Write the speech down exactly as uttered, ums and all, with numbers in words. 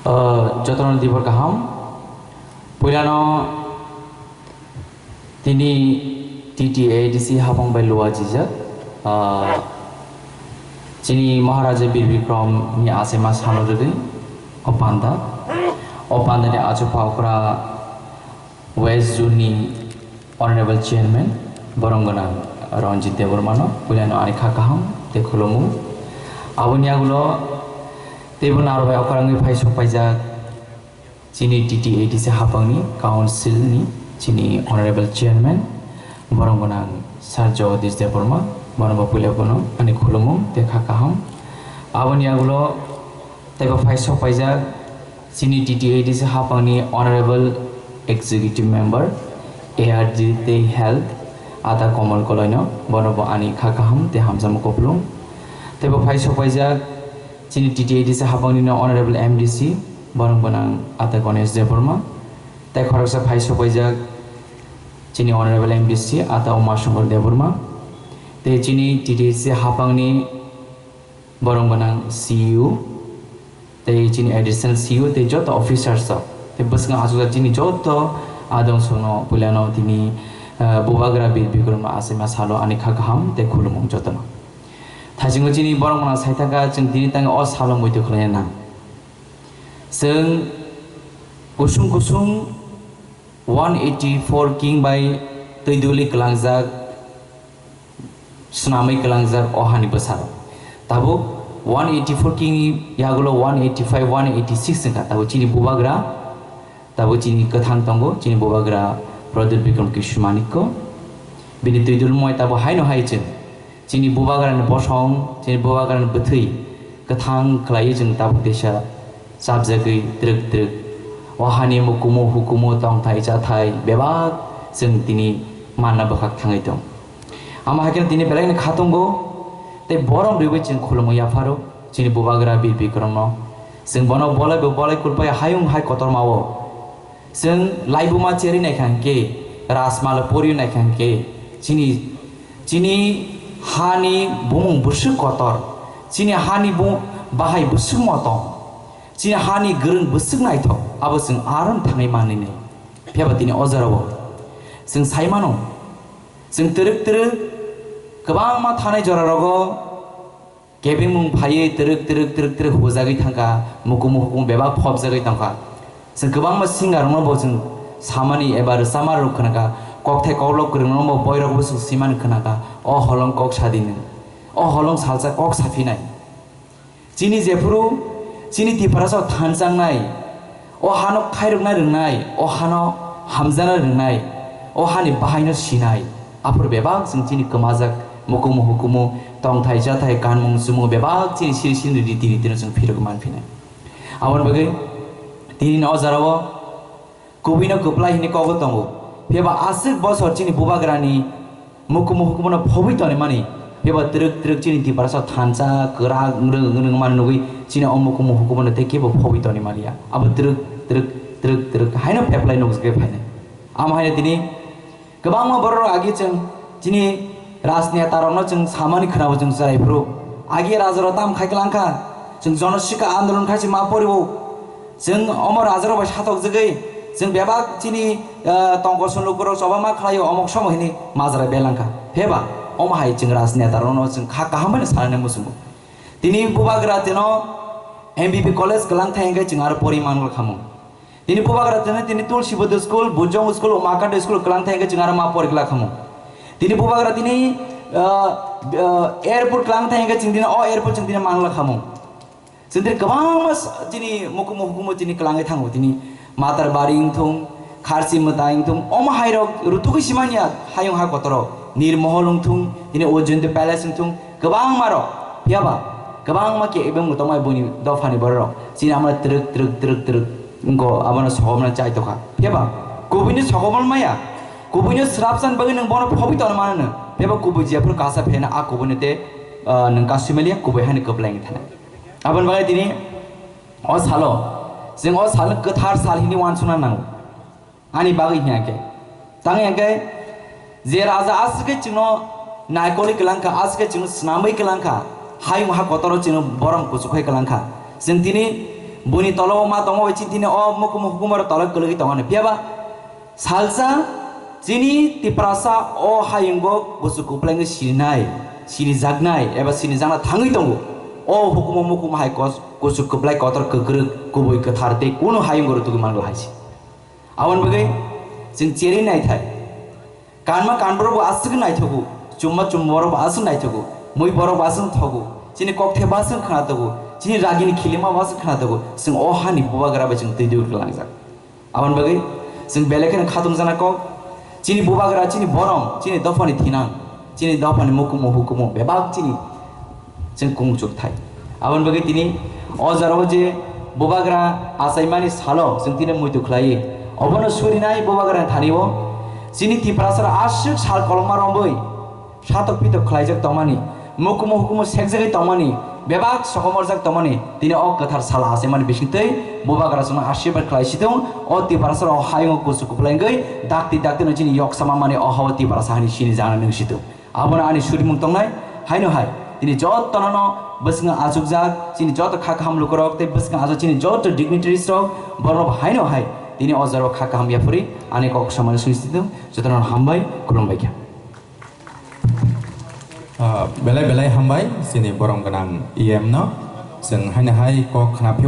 Uh, jotono dibor kaham. Puilano tini T T A D C hapang bai lua jijak. Uh, chini Maharaja Bir Bikram ni asema sano jodi o panda. O panda ni achu paukra West Zone ni Honorable Chairman borong gwnang Ranjit Debbarmano puilano ani kha kaham tei khulumu. Aboni agulo teibo naro bai okarangwi phai sok paijak chini T T A D C hapangni council ni chini Honorable Chairman borong gwnang Sir Jagadish Debbarma, bono bo puila bono ani khulumu tei kha kaham. Aboni agulo teibo phai sok paijak chini T T A D C hapangni Honorable Executive Member A R D tei Health Ata Komal Koloino, bono bo ani kha kaham tei hamjakma kupulung. Teibo phai sok paijak chini T T A D C hapangni no Honorable M D C, borong gwnang Ata Ganesh Debbarma. Tei khoroksa phai sok paijak chini Honorable M D C Ata Uma Shankar Debbarma. Tei chini T T A D C hapangni borong gwnang C E O, tei chini additional C E O, tei joto officers rok, tei bwskango achukjak chini joto adong sono puilano tini, eh, Bubagra Bir Bikram asima salo ani kha kaham tei khulumung jotono. Thaisingo chini borong gwnang saithaka chwng tini tangwi o salo muitu khlaina nang. Chwng kusung kusung one eighty four king bai twi duli kwlangjak, swnamwi kwlangjak o hani bwsarok. Tabuk one eighty four king ni yagulo one eighty five, one eighty six wngkha. Tabuk chini bubagra, tabuk chini kwthang tongo, chini bubagra Pradyot Bikram Kishore Manikko. Bini twi dulmoi tabuk haino hai chwng chini bubagrani bosong, chini bubagrani bwthwi kwthang khlaiwi chwng tabuk teisa chapjagwi twrwk twrwk. O hani mukumu hukumu tongthai chathai bebak chwng tini manna bwkhak thangwi tong. Amo hai kheno tini belai kheno kha tongo, tei borom riwi chwng khulumwi yapharo chini bubagra Bir Bikramno. Chwng bono bolai bo bolai kulpai hayung hai kotorma-o. Chwng laibuma cherwi naikha hwnkhe, rajmala poriwi naikha hwnkhe, chini, chini hani bumung bwswk kotor, chini hani bu-, bahai bwswk motom, chini hani gwrwng bwswk naithok, abo chwng aro thangwi manwi nai. Phiya ba tini o jorao chwng sai mano, chwng twrwk twrwk kwbangma thanai jorarogo kebengmung phaiwi twrwk twrwk twrwk twrwk hujagwi thangkha, mukumu hukumu bebak phobjagwi tongkha. Chwng kwbangma singer rokno bo chwng samani eba rwchapmani rok khwnakha, kokthai koklop kwrwngno bo boirok bo chwng swimani khwnakha, o holong kok sadinwi, o holong salsa kok saphinai. Chini jephuru chini Tiprasa thansangnai, o hano khairokna rwngnai, o hano hamjana rwngnai, o hani bahaino sinai, aphuru bebak chwng chini kwmajak mukumu hukumu, tongthai chathai, kanmung chumung bebak chini siri siri riti ritino chwng phirogwi manphinai. Aboni bagwi tini o jorao kubuino kwplai hwnwi kogwi tongo. Phiya ba aswk bosor chini bubagrani mukumu hukumuno phobwi tonimani, phiya ba twrwk twrwk chini Tiprasa thansa kwrak wngwrwng wngwrwng mani nugwi chini o mukumu hukumuno tei kebo phobwi tonimaliya. Abo twrwk twrwk twrwk twrwk haino pheplai nukjagwi phainai. Amo haino tini kwbangma bororok agi chwng chini rajnetarokno chwng samani khwnabo chwng chwrai phuru. Agi rajarok tam khai kwlangkha, chwng jonosika andolon khai se ma poribo. Chwng omo rajarok bai satokjagwi chwng bebak chini, ah, tongkol song lukurok choba ma khlaio, omok somo hinwi majra belangkha. Pheba omo hai chwng rajnetarokno chwng kha kaham bai sanani muchungo. Tini bubagra tino M B B college kwlang thai hwnkhe chwng aro pori manglak khamu. Tini bubagra tini, tini Tulsi Buddha School, Bujong School, Umakanta School kwlang thai hwnkhe chwng aro ma pori glak khamu. Tini bubagra tini, ah, ah, airport kwlang thai hwnkhe chwng tini o airport chwng tini manglak khamu. Chwng tini kwbangma s-, chini mukumu hukumu chini kwlangwi thango, tini Matarbari wngthung, Kharchi Mwtai wngthung, omo hairok rutugwi simanya hayung ha kotoro, Nirmohol wngthung, tini Ujjayanta Palace wngthung, kwbangma rok, phiyaba kwbangma khe ebeng tongmai buini dophani bororok, chini amra twrwk twrwk twrwk twrwk wngkho, abono sokomna chai tokha, phiyaba kubuino sokomol maya, kubuino swrapsan bagwi nwng bono phobwi tongna mano, phiyaba kubui jephuru kasa pheno a kubuino te, ah, nwng kasumeliya kubui hani kwplai wngwi thanai. Aboni bagwi tini o salo, chwng o salo kwthar sal hwnwi uansukna nango. Ani bagwi hwnkhe, tang hwnkhe je raja aswk khe chwngno naikolwi kwlangkha, aswk khe chwngno swnamwi kwlangkha, hayung ha kotoro chwngno borom kuchuk khai kwlangkha. Chwng tini Buni tolo o ma tongo bai chini tini o mukumu hukumu rok tolo kwlwgwi tongo ani. Phiya ba salsa chini Tiprasa o hayungo kuchuk kwplai wngwi sinai, sinijaknai eba sinijakna thangwi tongo. O hukumu mukumu hai kos-, kuchuk kwplai kotor kwkrwk kubui kwthar tei kunu hayungo rwtugwi manglai hai se. Aboni bagwi chwng cherwi naithai. Kanma kanborok bo aswk naithogo, chumma chumma borok bo aswk naithogo, mui borok bo aswk thogo, chini kokthai bo aswk khna togo, chini ragini khilima bo aswk khna togo, chwng o hani bubagra bai chwng twi dui klangjak. Aboni bagwi chwng belai kheno khatung jana kok, chini bubagra, chini borom, chini dophani thinang, chini dophani mukumu hukumu bebak chini chwng kung chuk thai. Aboni bagwi tini o jorao je bubagra achaimani salo chwng tini muitu khlai. Obono surinai bubagra thani o chini Tiprasa aswk sal kolokma romboi satok pitok khlaijak tongmani, mukumu hukumu sekjagwi tongmani, bebak sokomorjak tongmani, tini o kwthar sal achaimani bisingtwi bubagra chwngno ashirbad khlai situng. O Tiprasa o hayungo kuchuk kwplai wngwi dakti dakti no chini yoksama mani o hao Tiprasa hani sini jana nung situng. Abono ani surimung tongnai, haino hai tini jotono no bwskango achukjak chini joto kha kaham lukurok tei bwskango achuk chini joto dignitaries rok, borok haino hai tini o jorao kha kaham yaphuri ani kok samani sung situng. Jotono hambai, khulumbai kha. Ah, belai belai hambai chini borom gwnang E M no. Chwng haino hai kok khna phio